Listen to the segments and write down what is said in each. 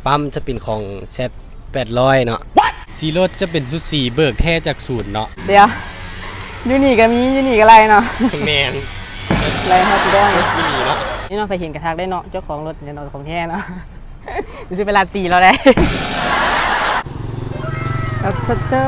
ປ້ຳຈະເປັນຂອງແຊັດແປດຮ້ອຍເນາະ. ສີລົດຈະເປັນຊຸດສີເບີກແທ້ຈາກສູນເນາະ. ດຽວ ຢູ່ນີ້ກໍມີ ຢູ່ນີ້ກໍໄລ່ເນາະ. ແມ່ນ ໄລ່ຮອດຢູ່ດອຍ ຢູ່ນີ້ເນາະ. ນີ້ເນາະ ໃຜເຫັນກະທັກໄດ້ເນາະ ເຈົ້າຂອງລົດນີ້ເນາະ ຂອງແທ້ເນາະ. ດຽວຊິໄປລາຕີລາວໄດ້. ເອີ ເອີ.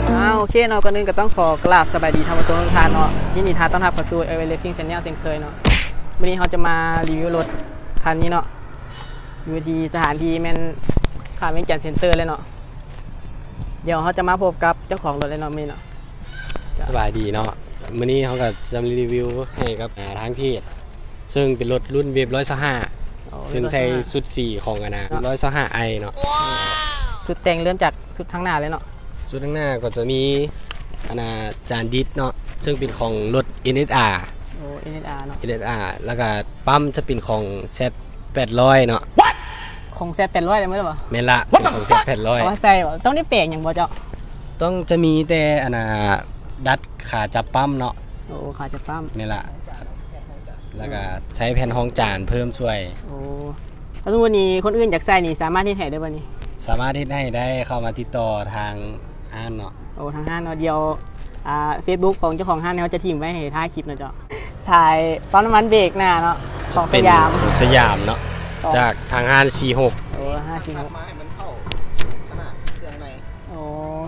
ອ່າ ໂອເຄເນາະ ກ່ອນອື່ນກໍຕ້ອງຂໍກາບສະບາຍດີທ່ານຜູ້ຊົມທຸກທ່ານເນາະ. ຍິນດີຕ້ອນຮັບເຂົ້າສູ່ Airway Racing Channel ເຊັ່ນເຄີຍເນາະ. ມື້ນີ້ເຮົາຈະມາຣີວິວລົດຄັນນີ້ເນາະ ຢູ່ທີ່ສະຖານທີ່ແມ່ນຂ້າງວຽງຈັນເຊັນເຕີເລີຍເນາະ. ດຽວເຮົາຈະມາພົບກັບເຈົ້າຂອງລົດເລີຍເນາະ ມື້ນີ້ເນາະ. ສະບາຍດີເນາະ. ມື້ນີ້ເຮົາກໍຈະມາຣີວິວໃຫ້ກັບ ອ່າ ທາງເພຈ ເຊິ່ງເປັນລົດລຸ້ນເວບຮ້ອຍຊາວຫ້າ ໂອ້ ເຊິ່ງໃສ່ຊຸດສີຂອງອັນນະ ເນາະ ຮ້ອຍຊາວຫ້າໄອເນາະ. ຊຸດແຕ່ງເລີ່ມຈາກຊຸດທາງໜ້າເລີຍເນາະ. ຊຸດທາງໜ້າກໍຈະມີອັນນະ ຈານດິດເນາະ ເຊິ່ງເປັນຂອງລົດ ເອັນເອສອາ ໂອ້ ເອັນເອສອາເນາະ ເອັນເອສອາ ແລ້ວກໍປ້ຳຈະເປັນຂອງແຊັດແປດຮ້ອຍເນາະ. ຂອງແຊັດແປດຮ້ອຍໄດ້ໝົດແລ້ວບໍ່? ແມ່ນລະ ເປັນຂອງແຊັດແປດຮ້ອຍ. ເອົາມາໃສ່ບໍ່? ຕ້ອງໄດ້ແປງຫຍັງບໍ່ເຈົ້າ? ຕ້ອງຈະມີແຕ່ອັນນະ ດັດຂາຈັບປ້ຳເນາະ. ໂອ້ ຂາຈັບປ້ຳ. ແມ່ນລະ ແລ້ວກໍໃຊ້ແຜ່ນຮອງຈານເພີ່ມຊ່ວຍ. ໂອ້ ຖ້າສົມມຸດນີ້ຄົນອື່ນຢາກໃຊ້ນີ້ສາມາດເຮັດໃຫ້ໄດ້ບໍ່ນີ້? ສາມາດເຮັດໃຫ້ໄດ້ ເຂົ້າມາຕິດຕໍ່ທາງຮ້ານເນາະ. ໂອ້ ທາງຮ້ານເນາະ. ດຽວ ອ່າ ເຟສບຸກຂອງເຈົ້າຂອງຮ້ານເຮົາຈະຖິ້ມໄວ້ໃຫ້ທ້າຍຄລິບເນາະເຈົ້າ. ສາຍປ້ຳນ້ຳມັນເບຣກໜ້າເນາະ ຂອງສະຫຍາມ ຂອງສະຫຍາມເນາະ ຈາກທາງຮ້ານສີ່ຫົກ. ໂອ້ ຫ້າສີ່ຫົກ ມາໃຫ້ມັນເຂົ້າຂະໜາດເຄື່ອງໃນ. ໂອ້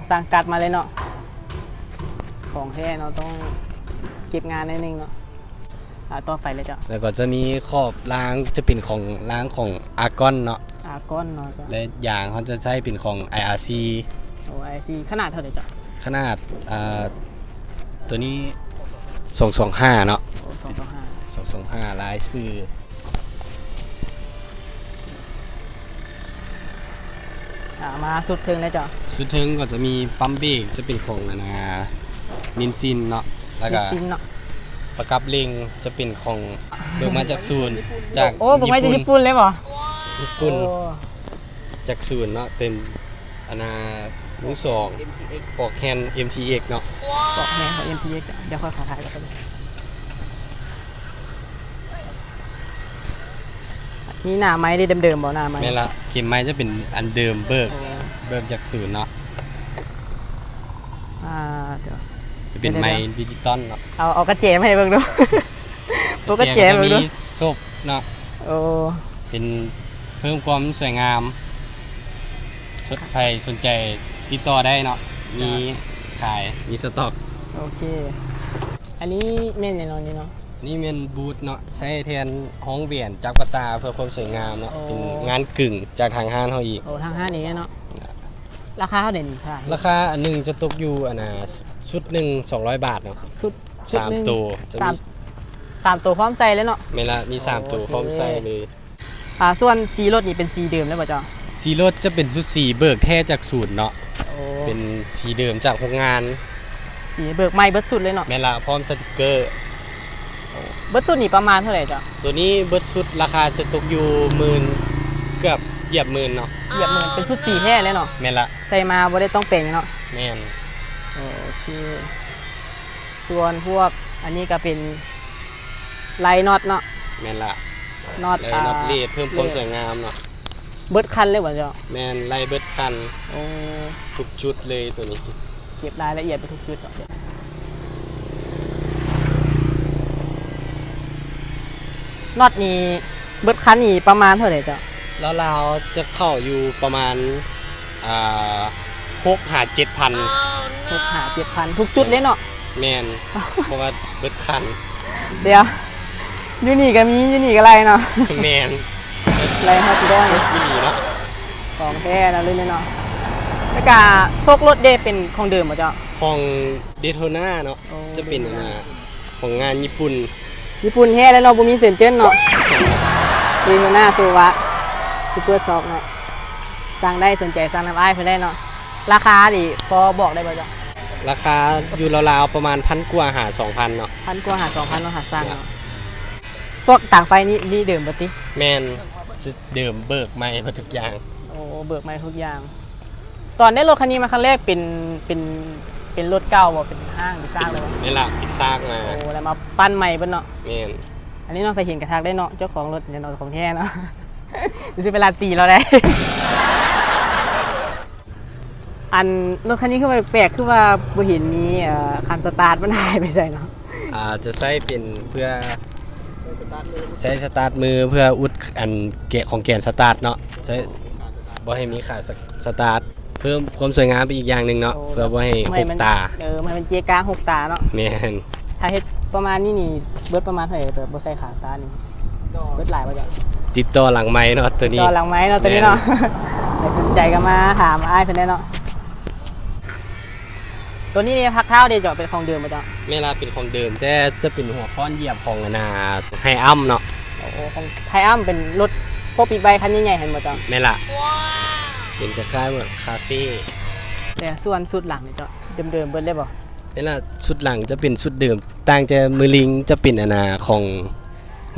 ສັ່ງຕັດມາເລີຍເນາະ ຂອງແທ້ເນາະ ຕ້ອງເກັບງານໜ້ອຍໜຶ່ງເນາະ. ອ່າ ຕໍ່ໄປເລີຍເຈົ້າ. ແລ້ວກໍຈະມີຂອບລາງ ຈະເປັນຂອງ ລາງຂອງອາກອນເນາະ. ອາກອນເນາະເຈົ້າ. ແລະ ຢາງເຮົາຈະໃຊ້ເປັນຂອງ ໄອອາຊີ. ໂອ້ ໄອອາຊີ ຂະໜາດເທົ່າໃດເຈົ້າ? ຂະໜາດ ອ່າ ຕົວນີ້ສອງສອງຫ້າເນາະ. ໂອ້ ສອງສອງຫ້າ ສອງສອງຫ້າ ລາຍຊື່. ອ່າ ມາສຸດເທິງເລີຍເຈົ້າ. ສຸດເທິງກໍຈະມີປ້ຳເບຣກ ຈະເປັນຂອງອັນນາ ມິນຊິນເນາະ ແລ້ວກໍ ມິນຊິນເນາະ. ປະກັບເລັ່ງຈະເປັນຂອງ ເບີກມາຈາກສູນ ຈາກ ໂອ້ ເບີກມາຈາກຍີ່ປຸ່ນເລີຍບໍ່? ຍີ່ປຸ່ນ. ໂອ້ ຈາກສູນເນາະ ເປັນອັນນາ ມືສອງ ປອກແຮນ ເອັມທີເອັກ ເນາະ. ປອກແຮນຂອງ ເອັມທີເອັກ ດຽວຂ້ອຍຂໍຖ່າຍກ່ອນ. ມີໜ້າໄມ້ເດ້ ເດີມໆບໍ່ ໜ້າໄມ້? ແມ່ນລະ ເຂັມໄມ້ຈະເປັນອັນເດີມ ເບີກ ໂອ້ ເບີກຈາກສູນເນາະ. ອ່າ ດຽວ ຈະເປັນໄມ້ ດຽວໆໆ ດິຈິຕອນເນາະ. ເອົາ ເອົາກະແຈມາໃຫ້ເບິ່ງດູ ເອົາກະແຈມາໃຫ້ເບິ່ງດູ. ກະແຈກໍຈະມີສົບເນາະ. ໂອ້ ເປັນເພີ່ມຄວາມສວຍງາມ. ສົນ ໃຜສົນໃຈຕິດຕໍ່ໄດ້ເນາະ ມີຂາຍ ມີສະຕັອກ. ໂອເຄ ອັນນີ້ແມ່ນຫຍັງເນາະນີ້ເນາະ? ນີ້ແມ່ນບູດເນາະ ໃຊ້ແທນຫ້ອງແຫວນຈັກປະຕາເພື່ອຄວາມສວຍງາມເນາະ. ໂອ້ ເປັນງານກຶ່ງຈາກທາງຮ້ານເຮົາອີກ. ໂອ້ ທາງຮ້ານເອງເນາະ. ລາຄາເທົ່າໃດນີ້? ລາຄາອັນໜຶ່ງຈະຕົກຢູ່ອັນນາ ຊຸດໜຶ່ງສອງຮ້ອຍບາດເນາະ. ຊຸດ ຊຸດໜຶ່ງ ສາມໂຕ ຈະມີ ສາມ ສາມໂຕພ້ອມໃສ່ເລີຍເນາະ. ແມ່ນລະ ມີສາມໂຕ ໂອເຄ ພ້ອມໃສ່ເລີຍ. ອ່າ ສ່ວນສີລົດນີ້ເປັນສີເດີມເລີຍບໍ່ເຈົ້າ? ສີລົດຈະເປັນຊຸດສີເບີກແທ້ຈາກສູນເນາະ. ໂອ້ ເປັນສີເດີມຈາກໂຮງງານ ສີເບີກໃໝ່ເບິດຊຸດເລີຍເນາະ. ແມ່ນລະ ພ້ອມສະຕິກເກີ. ໂອ້ ເບິດຊຸດນີ້ປະມານເທົ່າໃດເຈົ້າ? ໂຕນີ້ເບິດຊຸດລາຄາຈະຕົກຢູ່ໝື່ນ ເກືອບ ຢຽບໝື່ນເນາະ. ຢຽບໝື່ນ ເປັນຊຸດສີແທ້ເລີຍເນາະ. ແມ່ນລະ ໃສ່ມາບໍ່ໄດ້ຕ້ອງແປງເນາະ. ແມ່ນ. ໂອເຄ ສ່ວນພວກອັນນີ້ກໍເປັນໄລ່ນັອດເນາະ. ແມ່ນລະ ນັອດ ໄລ່ນັອດ ອ່າ ເລດ ເພີ່ມຄວາມ ເລດ ສວຍງາມເນາະ. ເບິດຄັນເລີຍບໍ່ເຈົ້າ? ແມ່ນ ໄລ່ເບິດຄັນ. ໂອ້ ທຸກຈຸດເລີຍໂຕນີ້ ເກັບລາຍລະອຽດໄປທຸກຈຸດເນາະ. ນັອດນີ້ເບິດຄັນນີ້ປະມານເທົ່າໃດເຈົ້າ? ລາວໆ ຈະເຂົ້າຢູ່ປະມານ ອ່າ ຫົກຫາເຈັດພັນ. ຫົກຫາເຈັດພັນ ທຸກຈຸດເລີຍເນາະ? ແມ່ນ ເພາະວ່າເບິດຄັນ. ດຽວ ຢູ່ນີ້ກໍມີ ຢູ່ນີ້ກໍໄລ່ເນາະ? ແມ່ນ ໄລ່ຮອດຢູ່ດອຍ ອີ່ຫຼີເນາະ? ຂອງແທ້ນະລຸ້ນນີ້ເນາະ. ແລ້ວກະໂຊກລົດເດ ເປັນຂອງເດີມບໍ່ເຈົ້າ? ຂອງເດໂທນາເນາະ. ໂອ້ ຈະເປັນອັນນ່າ ຂອງງານຍີ່ປຸ່ນ. ຍີ່ປຸ່ນແທ້ແລ້ວເນາະ ບໍ່ມີເຊັນເຈີນເນາະ. ເດໂທນາ ໂຊວາ ຊຸບເປີຊັອກເນາະ. ສັ່ງໄດ້ ສົນໃຈສັ່ງນຳອ້າຍເພິ່ນໄດ້ເນາະ. ລາຄານີ້ພໍບອກໄດ້ບໍ່ເຈົ້າ? ລາຄາຢູ່ລາວໆ ປະມານພັນກວ່າຫາສອງພັນເນາະ. ພັນກວ່າຫາສອງພັນເນາະ ຫາສັ່ງເນາະ. ພວກຕາງໄຟນີ້ ນີ້ເດີມເບິດຕິ? ແມ່ນ ຈຸດເດີມ ເບີກໃໝ່ເບິດທຸກຢ່າງ. ໂອ້ ເບີກໃໝ່ທຸກຢ່າງ. ຕອນໄດ້ລົດຄັນນີ້ມາຄັ້ງແລກເປັນ ເປັນ ເປັນລົດເກົ່າບໍ່? ເປັນຮ້າງ ເປັນຊາກເລີຍບໍ່? ແມ່ນລະ ເປັນຊາກມາ. ໂອ້ ແລ້ວມາປັ້ນໃໝ່ເບິດເນາະ? ແມ່ນ. ອັນນີ້ເນາະ ໃຜເຫັນກະທັກໄດ້ເນາະ ເຈົ້າຂອງລົດແນ່ນອນຂອງແທ້ເນາະ. ຊິໄປລາຕີລາວໄດ໋. ອັນ ລົດຄັນນີ້ຄືວ່າແປກໆ ຄືວ່າບໍ່ເຫັນມີ ເອີ ຄັນສະຕາດ ມັນຫາຍໄປໃສເນາະ? ອາ ຈະໃຊ້ເປັນເພື່ອ ໃຊ້ສະຕາດມື ເພື່ອອຸດ ອັນ ແກະ ຂອງແກນສະຕາດເນາະ. ໃຊ້ ບໍ່ໃຫ້ມີຂາສະ ສະຕາດ ເພີ່ມຄວາມສວຍງາມໄປອີກຢ່າງໜຶ່ງເນາະ. ໂອ້ ເພື່ອບໍ່ໃຫ້ ແບບ ຫົກຕາ. ເອີ ໃຫ້ມັນເກະກະຫົກຕາເນາະ. ແມ່ນ. ຖ້າເຮັດປະມານນີ້ນີ້ ເບິດປະມານເທົ່າໃດ ແບບບໍ່ໃສ່ຂາສະຕາດນີ້? ເບິດຫຼາຍບໍ່ເຈົ້າ? ຕິດຕໍ່ຫຼັງໄມເນາະ ໂຕນີ້. ຕໍ່ຫຼັງໄມເນາະ ໂຕນີ້ເນາະ. ແມ່ນ. ໃຜສົນໃຈກໍມາຖາມອ້າຍເພິ່ນໄດ້ເນາະ. ໂຕນີ້ນີ້ ພັກເທ້າເດເຈົ້າ ເປັນຂອງເດີມບໍ່ເຈົ້າ? ແມ່ນລະ ເປັນຂອງເດີມ ແຕ່ຈະເປັນຫົວຄ້ອນຢຽບຂອງອັນນ່າ ໄຮອຳເນາະ. ໂອ້ ຂອງໄຮອຳ ເປັນລົດພວກບິກໄບຄັນໃຫຍ່ໆ ຫັ້ນບໍ່ເຈົ້າ? ແມ່ນລະ. ເປັນຄ້າຍໆ ເໝືອນຄາເຟ. ແຕ່ສ່ວນຊຸດຫຼັງນີ້ເຈົ້າ ເດີມໆ ເບິດເລີຍບໍ່? ແມ່ນລະ ຊຸດຫຼັງຈະເປັນຊຸດເດີມ ຕ່າງແຕ່ມືລິງຈະເປັນອັນນ່າ ຂອງ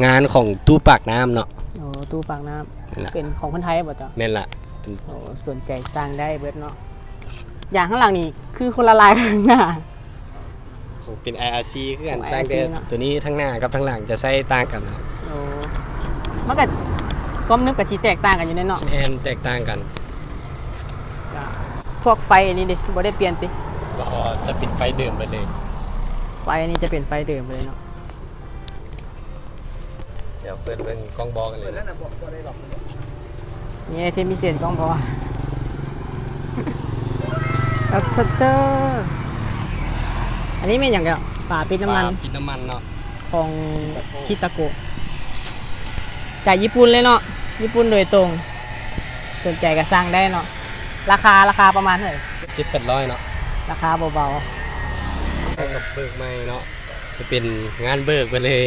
ງານຂອງຕູ້ປາກນ້ຳເນາະ. ໂອ້ ຕູ້ປາກນ້ຳ. ແມ່ນລະ. ເປັນຂອງຄົນໄທບໍ່ເຈົ້າ? ແມ່ນລະ. ໂອ້ ສົນໃຈສັ່ງໄດ້ເບິດເນາະ. ຢາງຂ້າງຫຼັງນີ້ຄືຄົນລະລາຍຂ້າງໜ້າ. ຂອງເປັນ ໄອອາຊີ ຄືກັນ ຂອງ ໄອອາຊີ ຕ່າງແຕ່ ເນາະ ໂຕນີ້ທາງໜ້າກັບທາງຫຼັງຈະໃຊ້ຕ່າງກັນເນາະ. ໂອ້ ມັນກະຄວາມໜຶບກະຊິແຕກຕ່າງກັນຢູ່ແນ່ເນາະ. ແມ່ນ ແຕກຕ່າງກັນ. ຈ້າ ພວກໄຟອັນນີ້ເດ ບໍ່ໄດ້ປ່ຽນຕິ? ບໍ່ ຈະເປັນໄຟເດີມເບິດເລີຍ. ໄຟອັນນີ້ຈະເປັນໄຟເດີມເບິດເລີຍເນາະ. ດຽວເປີດເບິ່ງກ້ອງບໍ່ກັນເລີຍ. ນີ້ທີ່ມີສຽງກ້ອງບໍ່? ອັດເຕີ ອັນນີ້ແມ່ນຫຍັງເກາະ? ຝາປິດນ້ຳມັນ. ຝາປິດນ້ຳມັນເນາະ. ຂອງຄິດຕາໂກະ ຈາກຍີ່ປຸ່ນເລີຍເນາະ. ຍີ່ປຸ່ນໂດຍຕົງ. ສົນໃຈກໍສັ່ງໄດ້ເນາະ. ລາຄາ ລາຄາປະມານເທົ່າໃດ? ເຈັດແປດຮ້ອຍເນາະ. ລາຄາເບົາໆ. ເບີກໃໝ່ເນາະ. ຈະເປັນງານເບີກໄປເລີຍ.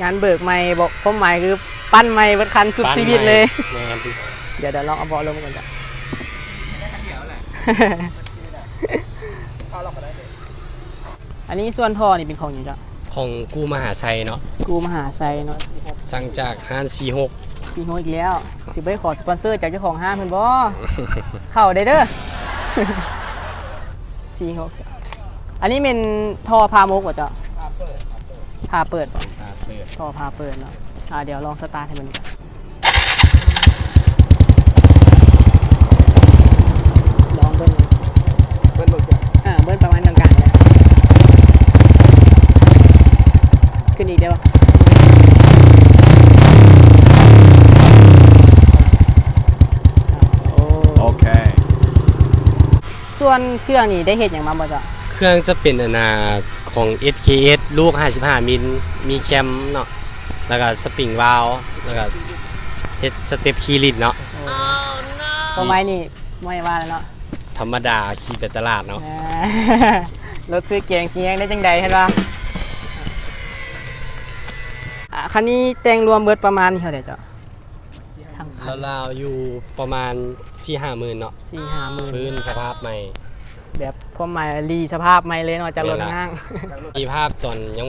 ງານເບີກໃໝ່ ບໍ່ ຄວາມໝາຍຄືປັ້ນໃໝ່ເບິດຄັນ ຊຸບຊີວິດເລີຍ. ແມ່ນ. ດຽວ ດຽວລອງເອົາເບາະລົງກ່ອນຈ້ະ. ອັນນີ້ສ່ວນທໍ່ນີ້ເປັນຂອງຫຍັງເຈົ້າ? ຂອງກູ້ມະຫາໄຊເນາະ. ກູ້ມະຫາໄຊເນາະ. ສັ່ງຈາກຮ້ານສີ່ຫົກ. ສີ່ຫົກອີກແລ້ວ. ຊິໄປຂໍສະປອນເຊີຈາກເຈົ້າຂອງຮ້ານເພິ່ນບໍ່? ເຂົ້າໄດ້ເດີ. ສີ່ຫົກ ອັນນີ້ແມ່ນທໍ່ຜ່າມົກບໍ່ເຈົ້າ? ຜ່າເປີດ ຜ່າເປີດບໍ່? ຜ່າເປີດ ທໍ່ຜ່າເປີດເນາະ. ອ່າ ດຽວລອງສະຕາດໃຫ້ເບິ່ງກ່ອນ. ລອງເບິ່ງ ເບິ່ງເບິ່ງເສຍ ເອີ ເບິ່ງປະມານກາງໆ ນີ້ແຫຼະ. ຂຶ້ນອີກໄດ້ບໍ່? ໂອເຄ. ສ່ວນເຄື່ອງນີ້ໄດ້ເຮັດຫຍັງມາບໍ່ເຈົ້າ? ເຄື່ອງຈະເປັນອັນນ່າ ຂອງ ເອັສ ເຄ ເອັສ ລູກຫ້າສິບຫ້າມິນ ມີແຄມເນາະ ແລ້ວກະສະປຣິງວາວ ແລ້ວກະເຮັດສະເຕັບຄີລິດເນາະ. ໂອ້ ຄວາມໝາຍນີ້ບໍ່ໃຫ້ວ່າແລ້ວເນາະ. ທຳມະດາ ຂີ່ໄປຕະຫຼາດເນາະ. ອ່າ ລົດຊື້ແກງຊິແຮງໄດ້ຈັ່ງໃດ ເຫັນບໍ່? ອ່າ ຄັນນີ້ແຕ່ງລວມເບິດປະມານເທົ່າໃດເຈົ້າ? ລາວໆ ຢູ່ປະມານສີ່ຫ້າໝື່ນເນາະ. ສີ່ຫ້າໝື່ນ ຟື້ນສະພາບໃໝ່. ແບບຄວາມໝາຍລີສະພາບໃໝ່ເລີຍເນາະ ຈາກລົດຫ້າງ. ມີພາບຕອນຍັງ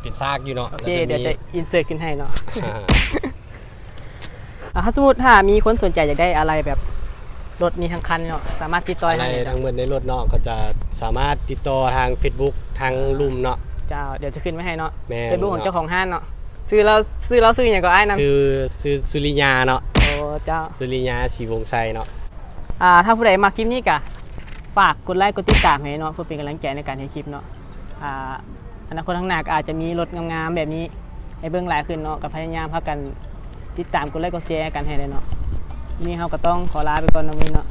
ເປັນຊາກຢູ່ເນາະ. ໂອເຄ ດຽວຈະອິນເສີດຂຶ້ນໃຫ້ເນາະ. ອ່າ ຖ້າສົມມຸດຖ້າມີຄົນສົນໃຈຢາກໄດ້ອາໄຫຼ່ແບບລົດນີ້ທັງຄັນເນາະ ສາມາດຕິດຕໍ່ໄດ້ທາງໃດ? ອາໄຫຼ່ທັງໝົດໃນລົດເນາະ ກໍຈະສາມາດຕິດຕໍ່ທາງເຟສບຸກ ທາງລຸ່ມເນາະ. ເຈົ້າ ດຽວຈະຂຶ້ນໄວ້ໃຫ້ເນາະ. ແມ່ນ ເຟສບຸກຂອງເຈົ້າຂອງຮ້ານເນາະ. ຊື່ລາວ ຊື່ລາວຊື່ຫຍັງກໍອ້າຍນຳ? ຊື່ ຊື່ສຸລິຍາເນາະ. ໂອ້ ເຈົ້າ ສຸລິຍາ ສີວົງໄຊເນາະ. ອ່າ ຖ້າຜູ້ໃດມັກຄລິບນີ້ກະຝາກກົດໄລ້ກົດຕິດຕາມໃຫ້ເນາະ ເພື່ອເປັນກຳລັງໃຈໃນການເຮັດຄລິບເນາະ. ອ່າ ອະນາຄົດຂ້າງໜ້າກໍອາດຈະມີລົດງາມໆແບບນີ້ ໃຫ້ເບິ່ງຫຼາຍຂຶ້ນເນາະ ກໍພະຍາຍາມພາກັນຕິດຕາມ ກົດໄລກົດແຊກັນໃຫ້ແດ່ເນາະ. ມື້ນີ້ເຮົາກໍຕ້ອງຂໍລາໄປກ່ອນເນາະ ມື້ນີ້ເນາະ.